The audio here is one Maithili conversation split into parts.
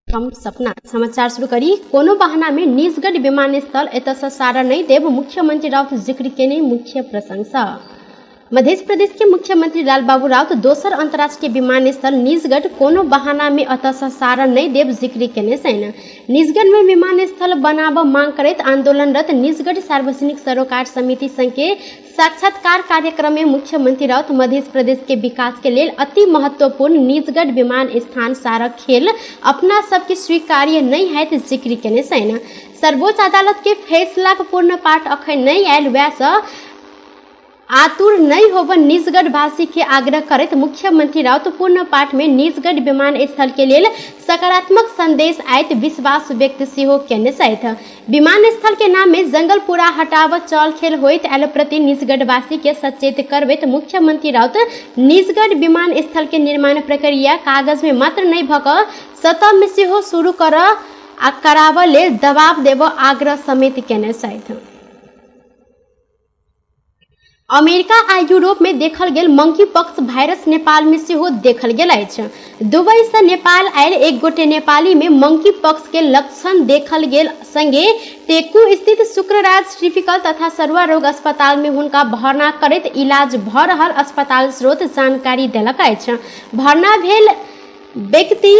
हम सपना समाचार शुरू करी। कोनो बहाना में निजगढ़ विमानस्थल एतय सारा नहीं देव मुख्यमंत्री राउत जिक्र केने मुख्य प्रशंसा। मध्य प्रदेश के मुख्यमंत्री लालबाबू राउत दोसर अंतर्राष्ट्रीय विमानस्थल निजगढ़ कोनो बहाना में अतः सारा नहीं देव जिक्र केने छनि। निजगढ़ में विमानस्थल बनाब मांग करैत आंदोलनरत निजगढ़ सार्वजनिक सरोकार समिति संघ के साक्षात्कार कार्यक्रम में मुख्यमंत्री राउत मध्य प्रदेश के विकास के लेल अति महत्वपूर्ण निजगढ़ विमान स्थान सारा खेल अपना सबके स्वीकार्य नहीं है जिक्र केने छनि। सर्वोच्च अदालत के फैसला के पूर्ण पाठ अखन नहीं आयल वैह आतुर नहीं होब निजगढ़वासी के आग्रह करैत मुख्यमंत्री राउत पूर्ण पाठ में निजगढ़ विमानस्थल के लेल सकारात्मक संदेश आयत विश्वास व्यक्त सेहो केने छथि। विमानस्थल के नाम में जंगल पूरा हटाव चल खेल होइत आयल प्रति निजगढ़वासी के सचेत करबैत मुख्यमंत्री राउत निजगढ़ विमानस्थल के निर्माण प्रक्रिया कागज में मात्र नहीं भऽ कऽ सतह में सेहो शुरू कर आ कराबऽ लेल दबाव देबऽ आग्रह समेत केने छथि। अमेरिका आ यूरोप में देखल गेल मंकी पॉक्स वायरस नेपाल में सेहो देखल गेल अछि। दुबई से नेपाल आयल एक गोटे नेपाली में मंकी पॉक्स के लक्षण देखल गेल संगे टेकू स्थित शुक्रराज ट्रिपिकल तथा सरुआ रोग अस्पताल में हुनका भर्ना करैत इलाज भऽ रहल अस्पताल स्रोत जानकारी देलक अछि। भर्ना भेल व्यक्ति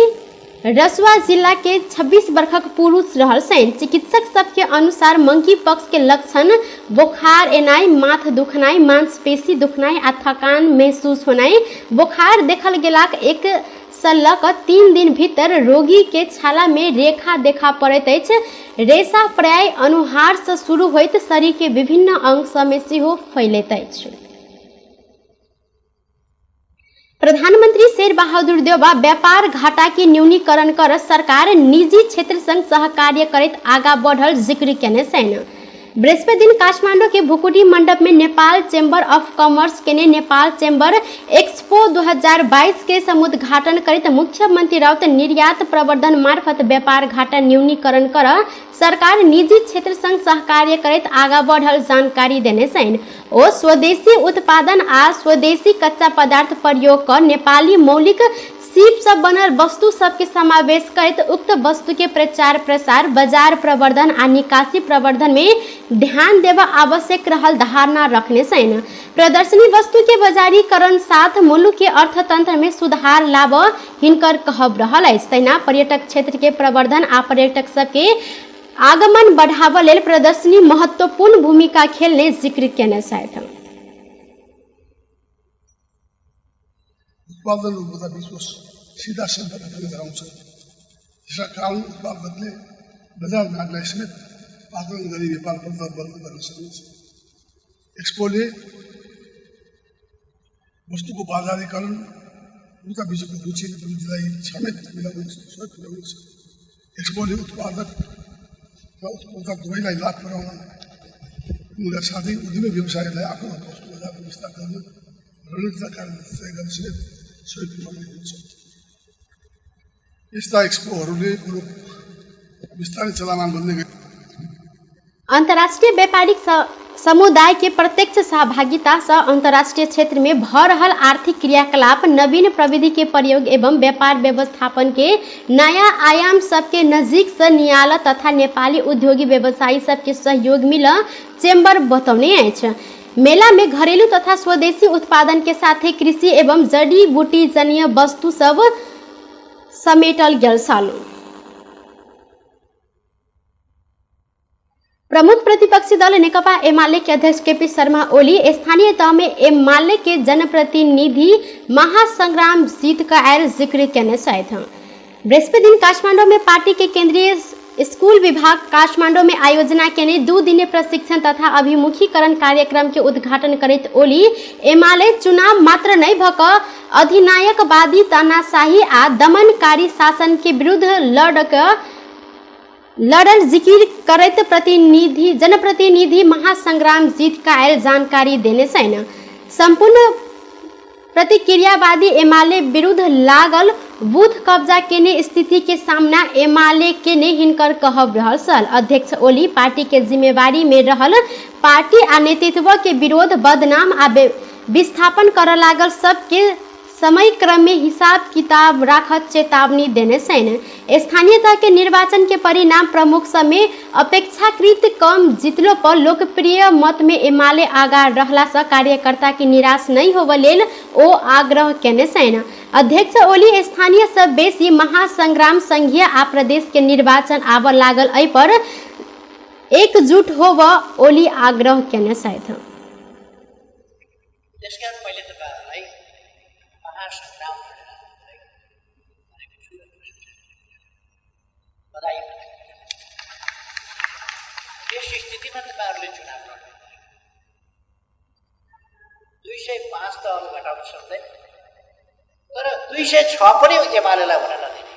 रसुआ जिला के 26 वर्षक पुरुष रहल छनि। चिकित्सक सबके अनुसार मंकी पॉक्स के लक्षण बोखार एनाइ, माथ दुखनाइ, मांसपेशी दुखनाइ आ थकान महसूस होनाइ। बोखार देखल गेलाक 1 से लऽ कऽ 3 दिन भीतर रोगी के छाला में रेखा देखा पड़ैत अछि। रेशा प्राय अनुहार से शुरू होइत शरीर के विभिन्न अंग सब में सेहो फैलैत अछि। प्रधानमंत्री शेर बहादुर देउबा व्यापार घाटा के न्यूनीकरण कर सरकार निजी क्षेत्र संग सहकार्य करैत आगा बढ़ल जिक्र केने छनि। बृहस्पति दिन काठमांडू के भुकुटी मंडप में नेपाल चैम्बर ऑफ कॉमर्स केने नेपाल चैम्बर एक्सपो 2022 के समुद्घाटन करैत मुख्यमंत्री राउत निर्यात प्रवर्धन मार्फत व्यापार घाटा न्यूनीकरण कर सरकार निजी क्षेत्र संग सहकार्य करैत आगा बढ़ल जानकारी देने छनि। ओ स्वदेशी उत्पादन आ स्वदेशी कच्चा पदार्थ प्रयोग क नेपाली मौलिक सीप से बनल वस्तु सबके समावेश करैत उक्त वस्तु के प्रचार प्रसार, बाजार प्रवर्धन आ निकासी प्रवर्धन में ध्यान देब आवश्यक रहल धारणा रखने छनि। प्रदर्शनी वस्तु के बजारीकरण साथ मुल्क के अर्थतंत्र में सुधार लाब हिनकर कहब रहल अछि। तहिना पर्यटक क्षेत्र के प्रवर्धन आ पर्यटक सबके आगमन बढ़ाबऽ लेल प्रदर्शनी महत्वपूर्ण भूमिका खेलने जिक्र केने छथि। उत्पादन उपभोक्ता बीचको सिधा सम्पर्क पनि गराउँछ। त्यसका कारण उत्पादकले बजार मागलाई समेत आकलन गरी व्यापार बन्द गर्न सकिन्छ। एक्सपोले वस्तुको बजारीकरण उपभोक्ता बीचको रुचि वृद्धिलाई समेत मिलाउन सहयोग पुर्याउनेछ। एक्सपोले उत्पादक र उपभोक्ता दुवैलाई लाभ पुर्याउन उनका साथै उद्यमी व्यवसायलाई आफ्नो वस्तु बजारको विस्तार गर्न रणनीति कार्य तय गर्न समेत सहयोग पुर्याउने हुन्छ। यस्ता एक्सपोहरूले मुलुक बिस्तारै चलायमान बन्दै गए। अंतर्राष्ट्रीय व्यापारिक समुदाय के प्रत्यक्ष सहभागिता से अंतर्राष्ट्रीय क्षेत्र में भ रहल आर्थिक क्रियाकलाप, नवीन प्रविधि के प्रयोग एवं व्यापार व्यवस्थापन के नया आयाम सबके नजीक से नियाल तथा नेपाली उद्योगी व्यवसायी सबके सहयोग मिल चेम्बर बतौने अछि। मेला में घरेलू तथा स्वदेशी उत्पादन के साथे कृषि एवं जड़ी बूटी जन्य वस्तु सब समेटल गेल छल। प्रमुख प्रतिपक्षी दल नेकपा एमाले के अध्यक्ष केपी शर्मा ओली स्थानीय तह में एमाले के जनप्रतिनिधि महासंग्राम जीत क आयल जिक्र केने छथि। बृहस्पति दिन काठमांडू में पार्टी के केंद्रीय स्कूल विभाग काठमांडू में आयोजना केने 2 दिने प्रशिक्षण तथा अभिमुखीकरण कार्यक्रम के उद्घाटन करैत ओली एमाले चुनाव मात्र नहीं भऽ कऽ अधिनायकवादी तानाशाही आ दमनकारी शासन के विरुद्ध लड़ल जिकिर करैत प्रतिनिधि जनप्रतिनिधि महासंग्राम जीत का आयल जानकारी देने छनि। संपूर्ण प्रतिक्रियावादी एमाले विरुद्ध लागल बूथ कब्जा केने स्थिति के सामना एमाले केने हिनकर कहब रहल छल। अध्यक्ष ओली पार्टी के जिम्मेवारी में रहल पार्टी आ नेतृत्व के विरोध बदनाम आ विस्थापन करऽ लागल सबके समय क्रम में हिसाब किताब राखत चेतावनी देने छन्। स्थानीय तह के निर्वाचन के परिणाम प्रमुख समय अपेक्षाकृत कम जितलो पर लोकप्रिय मत में एमाले आगा रहला से कार्यकर्ता के निराश नहीं होवे लेल ओ आग्रह केने छन्। अध्यक्ष ओली स्थानीय सब बेसी महासंग्राम संघीय आ प्रदेश के निर्वाचन आब लागल एहि पर एकजुट होव ओली आग्रह केने छथि। यस स्थितिमा तपाईहरुले चुनाव लड्नु पर्यो। 205 त अरू घटाउन सक्दैन, तर 206 पनि एमालेलाई हुन नदिने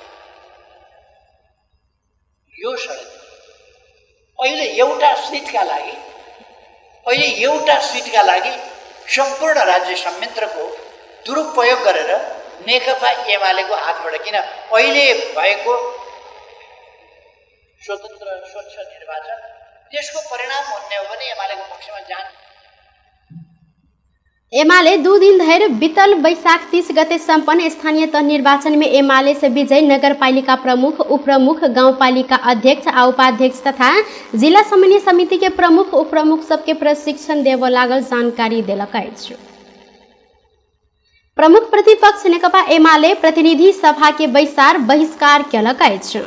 यो षड्यन्त्र। अहिले एउटा सीटका लागि सम्पूर्ण राज्य संयन्त्रको दुरुपयोग गरेर नेकपा एमालेको हातबाट, किन अहिले भएको स्वतन्त्र स्वच्छ निर्वाचन त्यसको परिणाम भन्ने हो भने एमालेको पक्षमा जान। एमाले 2 दिन धरि बीतल वैशाख 30 गते सम्पन्न स्थानीय तह निर्वाचन में एमाले से विजयी नगरपालिका प्रमुख, उपप्रमुख, गाउँपालिका अध्यक्ष आ उपाध्यक्ष तथा जिला समन्वय समिति के प्रमुख उपप्रमुख सबके प्रशिक्षण देव लागल जानकारी देलक अछि। प्रमुख प्रतिपक्ष नेकपा एमाले प्रतिनिधि सभा के बैसार बहिष्कार केलक अछि।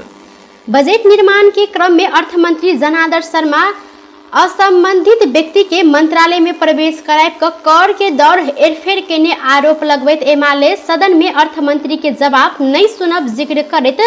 बजट निर्माण के क्रम में अर्थमंत्री जनार्दन शर्मा असंबंधित व्यक्ति के मंत्रालय में प्रवेश कराब क कर के दर हेरफेर केने आरोप लगबैत एमाले सदन में अर्थमंत्री के जवाब नहीं सुनब जिक्र करैत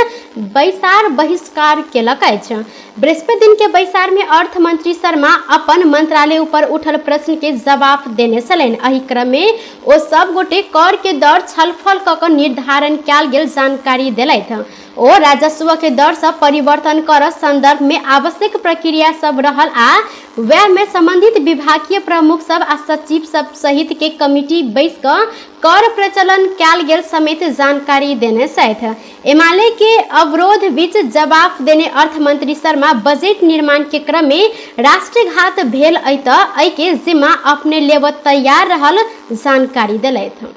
बैसार बहिष्कार केलक अछि। बृहस्पति दिन के बैसार में अर्थमंत्री शर्मा अपन मंत्रालय ऊपर उठल प्रश्न के जवाब देने छलनि। एहि क्रम में ओ सब गोटे कर के दर छलफल क निर्धारण कयल गेल जानकारी देलथि। ओ राजस्व के दर से परिवर्तन कर संदर्भ में आवश्यक प्रक्रिया सब रहल आ वह में संबंधित विभागीय प्रमुख सब आ सचिव सब सहित के कमिटी बैस क कर प्रचलन कयल गेल समेत जानकारी देने छथि। एमाले के अवरोध बीच जवाब देने अर्थमंत्री शर्मा बजट निर्माण के क्रम में राष्ट्रघात भेल अइ त एहि के जिम्मा अपने लेब तैयार रहल जानकारी देलथि।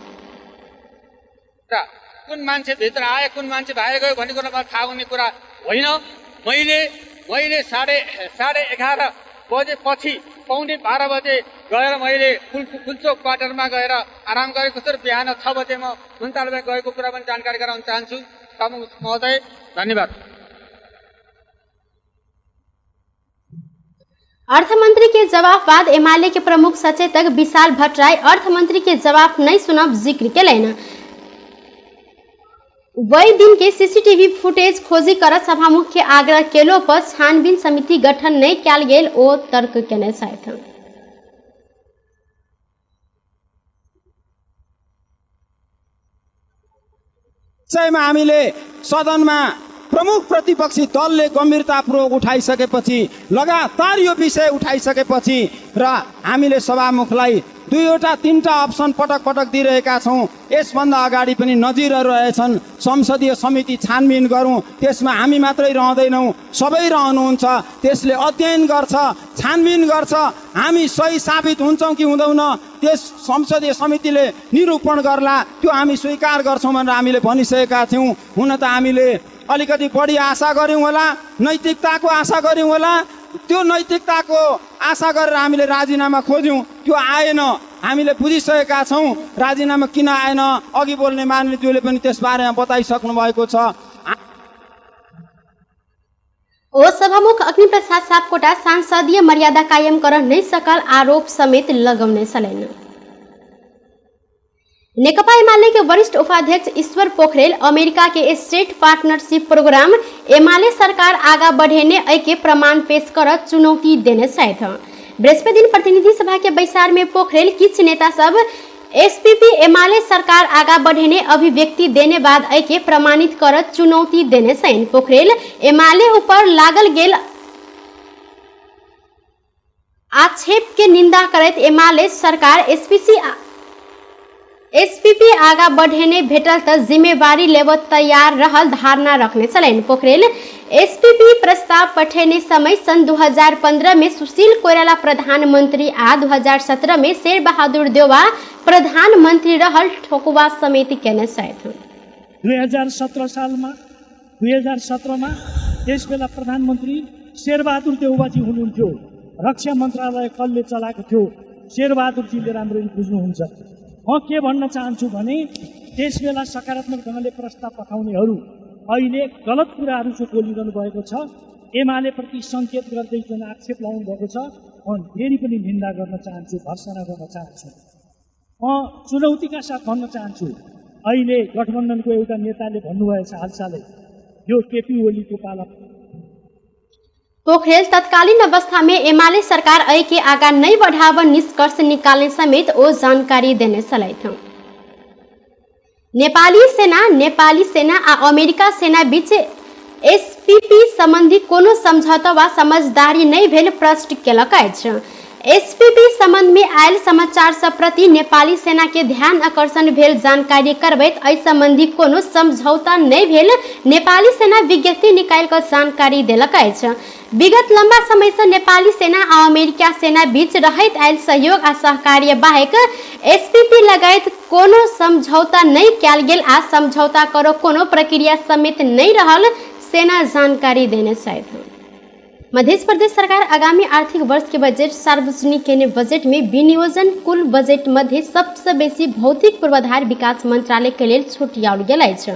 कुन मान्छे भित्र आयो कुन मान्छे बाहिर गयो भन्ने कुरा मलाई थाहा हुने कुरा होइन। मैले 11:30 बजेपछि 11:45 बजे गएर मैले फुलचोक क्वार्टरमा गएर आराम गरेको छु र बिहान 6 बजे म मन्त्रालयमा गएको कुरा पनि जानकारी गराउन चाहन्छु। सभामुख महोदय, धन्यवाद। अर्थमंत्री के जवाब बाद एमाले के प्रमुख सचेतक विशाल भट्टराई अर्थमंत्री के जवाब नहीं सुनब जिक्र केलनि। वही दिन के सीसीटीवी फुटेज खोजी कर सभामुख के आग्रह केलो पर छानबीन समिति गठन नहीं कयल गेल ओ तर्क केने छथि। हामीले सदनमा प्रमुख प्रतिपक्षी दलले गम्भीरतापूर्वक उठाइसकेपछि, लगातार यो विषय उठाइसकेपछि र हामीले सभामुखलाई 2 3 अप्सन पटक पटक दिइरहेका छौँ। यसभन्दा अगाडि पनि नजिरहरू रहेछन्। संसदीय समिति छानबिन गरौँ, त्यसमा हामी मात्रै रहँदैनौँ, सबै रहनुहुन्छ। त्यसले अध्ययन गर्छ, छानबिन गर्छ, हामी सही साबित हुन्छौँ कि हुँदैनौँ त्यस संसदीय समितिले निरूपण गर्ला, त्यो हामी स्वीकार गर्छौँ भनेर हामीले भनिसकेका थियौँ। हुन त हामीले अलिकति बढी आशा गऱ्यौँ होला, नैतिकताको आशा गऱ्यौँ होला। त्यो नैतिकताको आशा गरेर हामीले राजीनामा खोज्यौँ, त्यो आएन। हामीले बुझिसकेका छौँ राजीनामा किन आएन। अघि बोल्ने मान्यज्यूले पनि त्यसबारेमा बताइसक्नु भएको छ। ओ सभामुख अग्निप्रसाद सापकोटा सांसदीय मर्यादा कायम कर नै सकल आरोप समेत लगाउने छलैन। नेकपा एमाले के वरिष्ठ उपाध्यक्ष ईश्वर पोखरेल अमेरिका के स्टेट पार्टनरशिप प्रोग्राम एमाले सरकार आगा बढ़ेने के प्रमाण पेश कर चुनौती देने छथि। बृहस्पति दिन प्रतिनिधि सभा के बैसार में पोखरेल किछ नेता सब एसपीपी एमाले सरकार आगा बढ़ेने अभिव्यक्ति देने बाद के प्रमाणित कर चुनौती देने छनि। पोखरेल एमाले ऊपर लागल गेल आक्षेप के निंदा करैत एमाले सरकार एसपीसी एसपीपी आगा बढ़ेने भेटल त जिम्मेवारी लेब तैयार रहल धारणा रखने छलनि। पोखरेल एसपीपी प्रस्ताव पठेने समय सन् 2015 में सुशील कोइराला प्रधानमन्त्री आ 2017 में शेरबहादुर देउवा प्रधानमन्त्री रहल ठोकुवा समेत केने छथि। 2017 सालमा 2017मा त्यस बेला प्रधानमन्त्री शेरबहादुर देउवाजी हुनुहुन्थ्यो। रक्षा मन्त्रालय कसले चलाएको थियो शेरबहादुरजीले राम्ररी बुझ्नुहुन्छ। म के भन्न चाहन्छु भने त्यस बेला सकारात्मक ढङ्गले प्रस्ताव पठाउनेहरू अहिले गलत कुराहरू चाहिँ बोलिरहनु भएको छ। एमाले प्रति सङ्केत गर्दै जुन आक्षेप लाउनु भएको छ, म फेरि पनि निन्दा गर्न चाहन्छु, भर्सना गर्न चाहन्छु। म चुनौतीका साथ भन्न चाहन्छु, अहिले गठबन्धनको एउटा नेताले भन्नुभएछ हालसालै यो केपी ओलीको पाला। पोखरेल तत्कालीन अवस्था में एमाले सरकार अय के आगा नहीं बढ़ाव निष्कर्ष निकालने समेत ओ जानकारी देने छलथि। नेपाली सेना आ अमेरिका सेना बीच एसपीपी संबंधी कोनो समझौता वा समझदारी नहि भेल प्रश्न केलक अछि। एसपीपी संबंध में आयल समाचार सब प्रति नेपाली सेना के ध्यान आकर्षण भेल जानकारी करबैत एहि संबंधी कोनो समझौता नहि भेल नेपाली सेना विज्ञप्ति निकालि कऽ जानकारी देलक अछि। विगत लंबा समय से नेपाली सेना आ अमेरिका सेना बीच रहैत आयल सहयोग आ सहकार्य बाहेक एसपीपी लगायत कोनो समझौता नहि कयल गेल आ समझौता करो कोनो प्रक्रिया समेत नहि रहल सेना जानकारी देने छथि। मध्य प्रदेश सरकार आगामी आर्थिक वर्ष के बजट सार्वजनिक केने बजट में विनियोजन कुल बजट मध्य सबसे बेसी भौतिक पूर्वाधार विकास मंत्रालय के लेल छुटियाओल गेल अछि।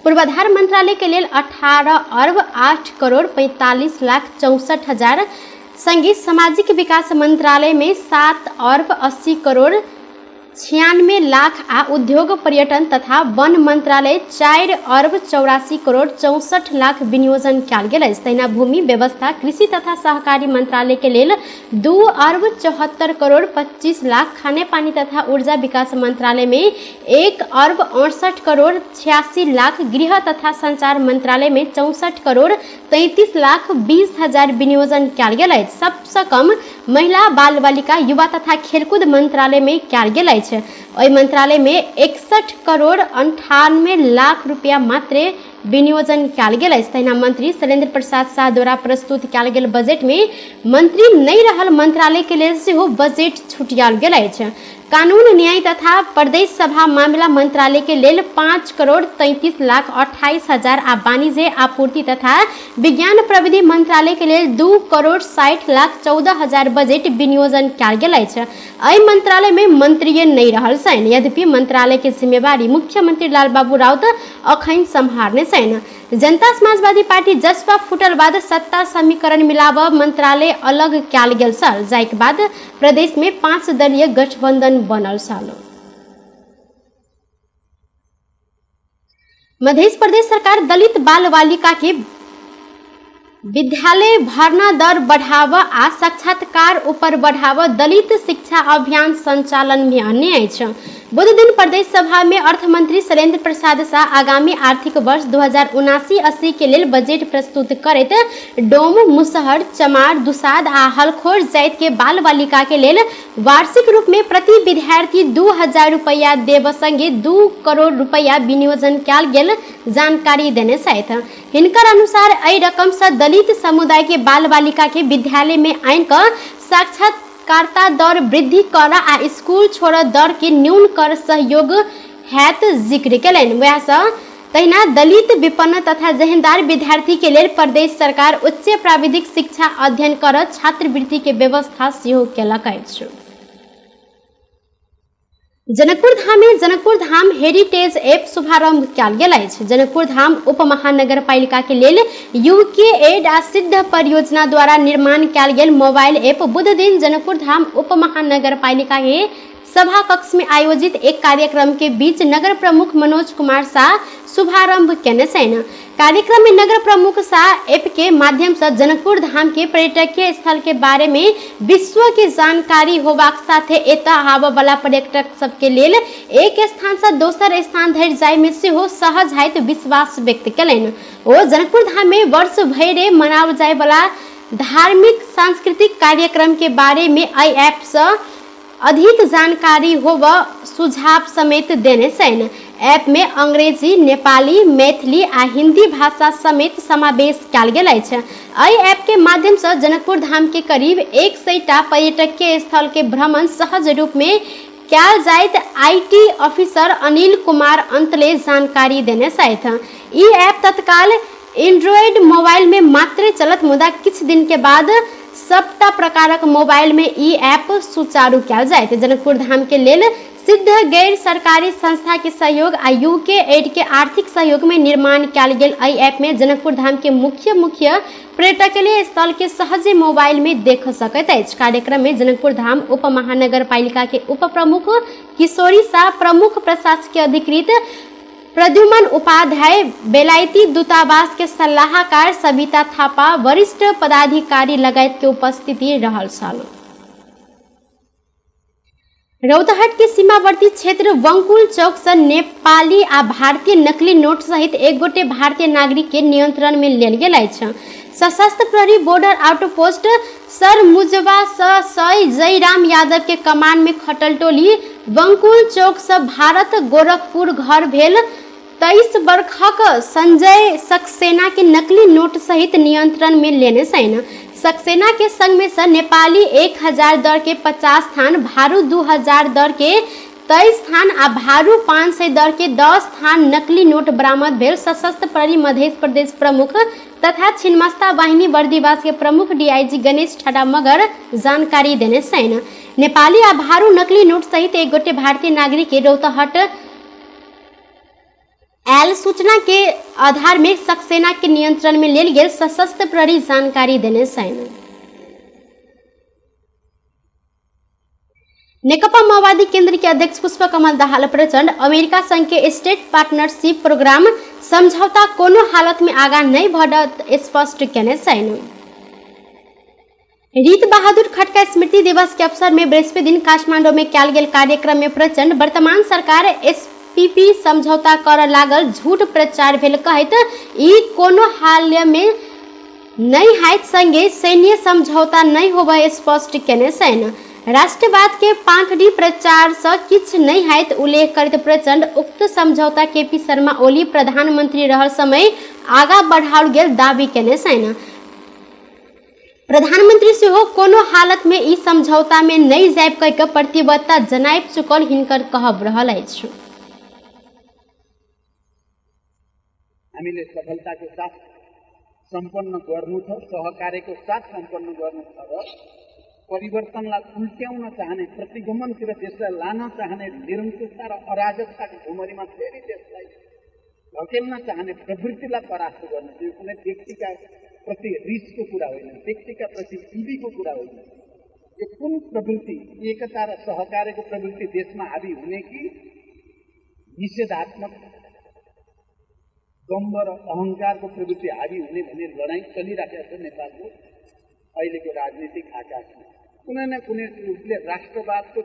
पूर्वाधार मंत्रालय के लेल 18 अर्ब 8 करोड़ 45 लाख 64 हजार संगे सामाजिक विकास मंत्रालय में 7 अर्ब 80 करोड़ 96 लाख आ उद्योग पर्यटन तथा वन मंत्रालय 4 अर्ब 84 करोड़ 64 लाख विनियोजन कयल गेल अछि। तहिना भूमि व्यवस्था, कृषि तथा सहकारी मंत्रालय के लेल 2 अर्ब 74 करोड़ 25 लाख, खानेपानी तथा ऊर्जा विकास मंत्रालय में 1 अर्ब 68 करोड़ 86 लाख, गृह तथा संचार मंत्रालय में 64 करोड़ 33 लाख 20 हजार विनियोजन कयल गेल अछि। सबसँ कम महिला बाल बालिका युवा तथा खेलकूद मंत्रालय में कयल गेल अछि। एहि मंत्रालय में 61 करोड़ 98 लाख रुपया मात्रे विनियोजन कयल गेल अछि। तहिना मंत्री शैलेन्द्र प्रसाद शाह द्वारा प्रस्तुत कयल गेल बजट में मंत्री नहि रहल मंत्रालय के लेल सेहो बजट छुटियाओल गेल अछि। कानून न्याय तथा प्रदेश सभा मामिला मंत्रालय के लेल 5 करोड़ 33 लाख 28 हजार आ वाणिज्य आपूर्ति तथा विज्ञान प्रविधि मंत्रालय के लेल 2 करोड़ 60 लाख 14 हजार बजट विनियोजन कयल गेल अछि। एहि मंत्रालय में मंत्रीये नहि रहल छनि। यद्यपि मंत्रालय के जिम्मेवारी मुख्यमंत्री लालबाबू राउत अखन सम्हारने छनि। जनता समाजवादी पार्टी जसपा फुटल बाद सत्ता समीकरण मिलाब मंत्रालय अलग कयल गेल छल, जाहिके बाद प्रदेश में 5 दलीय गठबंधन बनल छल। मध्य प्रदेश सरकार दलित बाल बालिका के विद्यालय भर्ना दर बढ़ाव आ साक्षात्कार ऊपर बढ़ाव दलित शिक्षा अभियान संचालन में अन्य अछि। बुध दिन प्रदेश सभा में अर्थमंत्री शैलेन्द्र प्रसाद शाह आगामी आर्थिक वर्ष 2079-80 के लेल बजट प्रस्तुत करैत डोम, मुसहर, चमार, दुसाद आ हलखोर जाति के बाल बालिका के लेल वार्षिक रूप में प्रति विद्यार्थी 2000 रुपया देब संगे 2 करोड़ रुपया विनियोजन कयल गेल जानकारी देने छथि। हिनकर अनुसार एहि रकम से दलित समुदाय के बाल बालिका के विद्यालय में आनि कऽ साक्षात्कारता दर वृद्धि कर आ स्कूल छोड़ दर के न्यून कर सहयोग हैत जिक्र केलनि। वएह सँ तहिना दलित, विपन्न तथा जहेंदार विद्यार्थी के लेल प्रदेश सरकार उच्च प्राविधिक शिक्षा अध्ययन कर छात्रवृत्ति के व्यवस्था सेहो केलक अछि। जनकपुर धाम में जनकपुर धाम हेरिटेज ऐप शुभारंभ कयल गेल अछि। जनकपुर धाम उप महानगरपालिका के लेल यूके एड आ सिद्ध परियोजना द्वारा निर्माण कयल गेल मोबाइल ऐप बुध दिन जनकपुर धाम उप महानगरपालिका के सभा कक्ष में आयोजित एक कार्यक्रम के बीच नगर प्रमुख मनोज कुमार शाह शुभारंभ केने छनि। कार्यक्रम में नगर प्रमुख शाह ऐप के माध्यम से जनकपुर धाम के पर्यटकीय स्थल के बारे में विश्व के जानकारी होबाक साथे एतऽ आबऽ वाला पर्यटक सबके लेल एक स्थान से दोसर स्थान धरि जाय में सेहो सहज होयत विश्वास व्यक्त केलनि। ओ जनकपुर धाम में वर्ष भरि मनाओल जाय वाला धार्मिक सांस्कृतिक कार्यक्रम के बारे में एहि ऐप से अधिक जानकारी होब सुझाव समेत देने छनि। ऐप में अंग्रेजी, नेपाली, मैथिली आ हिंदी भाषा समेत समावेश कयल गेल अछि। एहि ऐप के माध्यम से जनकपुर धाम के करीब 100 टा पर्यटकीय स्थल के भ्रमण सहज रूप में कयल जाइत IT officer Anil Kumar अंतले जानकारी देने छथि। ई ऐप तत्काल एंड्रॉयड मोबाइल में मात्र चलत, मुदा किछु दिन के बाद सबटा प्रकारक मोबाइल में ई ऐप सुचारू कयल जाइत। जनकपुर धाम के लेल सिद्ध गैर सरकारी संस्था के सहयोग आ यूके एड के आर्थिक सहयोग में निर्माण कयल गेल एहि ऐप में जनकपुर धाम के मुख्य मुख्य पर्यटकीय स्थल के सहजे मोबाइल में देख सकैत अछि। कार्यक्रम में जनकपुर धाम उप महानगर पालिका के उप प्रमुख किशोरी शाह, प्रमुख प्रशासकीय अधिकृत प्रद्युमन उपाध्याय, बेलायती दूतावास के सलाहकार सविता थापा, वरिष्ठ पदाधिकारी लगायत के उपस्थिति रहल छल। रौतहट के सीमावर्ती क्षेत्र वंकुल चौक से नेपाली आ भारतीय नकली नोट सहित एक गोटे भारतीय नागरिक के नियंत्रण में लेल गेल अछि। सशस्त्र प्रहरी बॉर्डर आउटपोस्ट सरमुजवा स जयराम यादव के कमान में खटल टोली वंकुल चौक से भारत गोरखपुर घर भेल 23 बरखक संजय सक्सेना के नकली नोट सहित नियंत्रण में लेने छनि। सक्सेना के संग में से नेपाली 1000 दर के 50 थान, भारू 2000 दर के 23 थान आ भारू 500 दर के 10 थान नकली नोट बरामद भेल सशस्त्र प्रहरी मध्य प्रदेश प्रमुख तथा छिन्मस्ता वाहिनी बर्दिवास के प्रमुख डीआईजी गणेश ठाडा मगर जानकारी देने छनि। नेपाली आ भारू नकली नोट सहित एक गोटे भारतीय नागरिक के रौतहट आयल सूचना के आधार में सक्सेना के नियंत्रण में लेल गेल सशस्त्र प्रहरी जानकारी देने छनि। नेकपा माओवादी केंद्र के अध्यक्ष पुष्प कमल दाहाल प्रचंड अमेरिका संघ के स्टेट पार्टनरशिप प्रोग्राम समझौता कोनो हालत में आगा नहीं बढ़त स्पष्ट केने छनि। रीत बहादुर खड़का स्मृति दिवस के अवसर में बृहस्पति दिन काठमांडू में कयल गेल कार्यक्रम में प्रचंड वर्तमान सरकार एसपीपी समझौता कर लागल झूठ प्रचार भेल कहैत ई कोनो हाल में नहीं हैत संगे सैन्य समझौता नहीं होबय स्पष्ट केने छनि। राष्ट्रवाद के पाखड़ी प्रचार से किछु नहीं हैत उल्लेख करैत प्रचंड उक्त समझौता केपी शर्मा ओली प्रधानमंत्री रहल समय आगा बढ़ाओल गेल दावी केने छनि। प्रधानमंत्री सेहो कोनो हालत में ई समझौता में नहीं जायब कहि के प्रतिबद्धता जनाबि चुकल हिनकर कहब रहल अछि। हामीले सफलताको साथ सम्पन्न गर्नु छ, सहकार्यको साथ सम्पन्न गर्नु छ र परिवर्तनलाई उल्ट्याउन चाहने, प्रतिगमनतिर देशलाई लान चाहने निरङ्कुशता र अराजकताको भुमरीमा फेरि देशलाई धकेल्न चाहने प्रवृत्तिलाई परास्त गर्नु छ। यो कुनै व्यक्तिका प्रति रिसको कुरा होइन, व्यक्तिका प्रति इबीको कुरा होइन। यो कुन प्रवृत्ति, एकता र सहकार्यको प्रवृत्ति देशमा हाबी हुने कि निषेधात्मक दम्ब र अहङ्कारको प्रवृत्ति हाबी हुने भन्ने लडाइँ चलिराखेको छ नेपालको अहिलेको राजनीतिक आकाशमा। कुनै न कुनै रूपले राष्ट्रवादको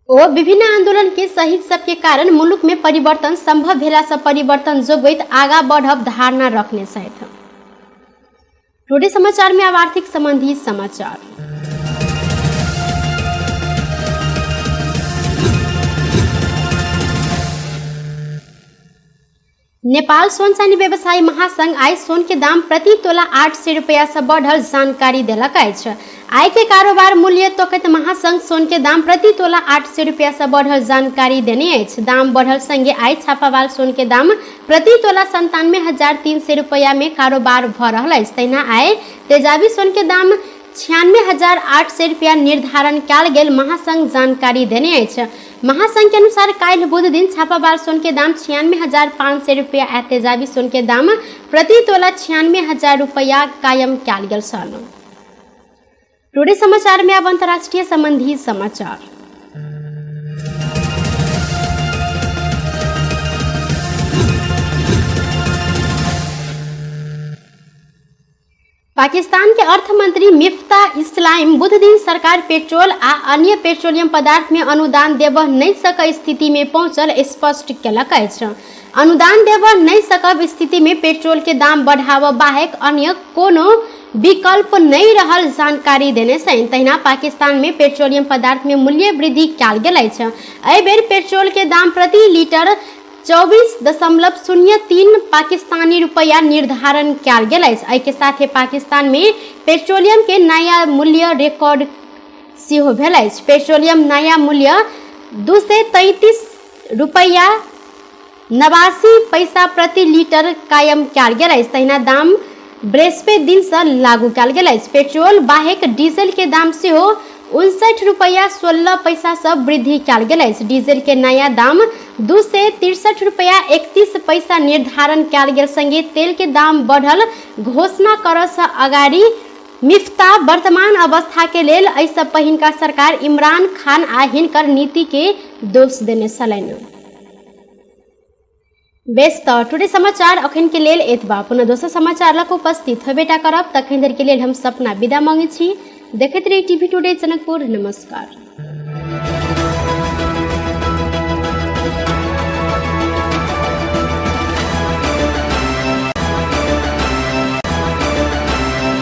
ओ विभिन्न आंदोलन के शहीद सबके कारण मुलुक में परिवर्तन संभव भेला से परिवर्तन जोगैत आगा बढ़ब धारणा रखने छथि। टुडे समाचार में अब आर्थिक संबंधी समाचार। नेपाल सोन चानी व्यवसायी महासंघ आइ सोन के दाम प्रति तोला 800 रुपया से बढ़ल जानकारी देलक अछि। आइ के कारोबार मूल्य तोकैत महासंघ सोन के दाम प्रति तोला 800 रुपया से बढ़ल जानकारी देने अछि। दाम बढ़ल संगे आइ छापावाल सोन के दाम प्रति तोला 97,300 रुपया में कारोबार भ रहल अछि। तहिना आइ तेजाबी सोन के दाम 96,800 रुपया निर्धारण कयल गेल महासंघ जानकारी देने अछि। महासंघ के अनुसार काल्हि बुध दिन छापाबार सोन के दाम 96,500 रुपया आ तेजाबी सोन के दाम प्रति तोला 96,000 रुपया कायम कयल गेल छल। टुडे समाचार में अब अंतर्राष्ट्रीय संबंधी समाचार। पाकिस्तान के अर्थमंत्री मिफ्ताह इस्लाम बुध दिन सरकार पेट्रोल आ अन्य पेट्रोलियम पदार्थ में अनुदान देबह नहीं सक स्थिति में पहुंचल स्पष्ट केलक अछि। अनुदान देबह नहीं सकब स्थिति में पेट्रोल के दाम बढ़ाबऽ बाहेक अन्य कोनो विकल्प नहि रहल जानकारी देने छनि। तहिना पाकिस्तान में पेट्रोलियम पदार्थ में मूल्य वृद्धि कयल गेल अछि। एहि बेर पेट्रोल के दाम प्रति लीटर 24.03 पाकिस्तानी रुपैया निर्धारण कयल गेल अछि। एहि के साथे पाकिस्तान में पेट्रोलियम के नया मूल्य रिकॉर्ड सेहो भेल अछि। पेट्रोलियम नया मूल्य 233 रुपैया 89 पैसा प्रति लीटर कायम कयल गेल अछि। तहिना दाम बृहस्पति दिनसँ लागू कयल गेल अछि। पेट्रोल बाहेक डीजल के दाम सेहो 59 रुपैया 16 पैसासँ वृद्धि कयल गेल अछि। डीजल के नया दाम 263 रुपैया 31 पैसा निर्धारण कयल गेल संगे तेल के दाम बढ़ल घोषणा करऽसँ अगाडि मिफ्ता वर्तमान अवस्था के लेल एहिसँ पहिनका सरकार इमरान खान आ हिनकर नीति के दोष देने छलनि। बेस तऽ टुडे समाचार अखन के लेल एतबा। पुनः दोसर समाचार लऽ कऽ उपस्थित होबेटा करब, तखन धरि के लेल हम सपना विदा मांगै छी। देखैत रही टीवी टुडे जनकपुर। नमस्कार।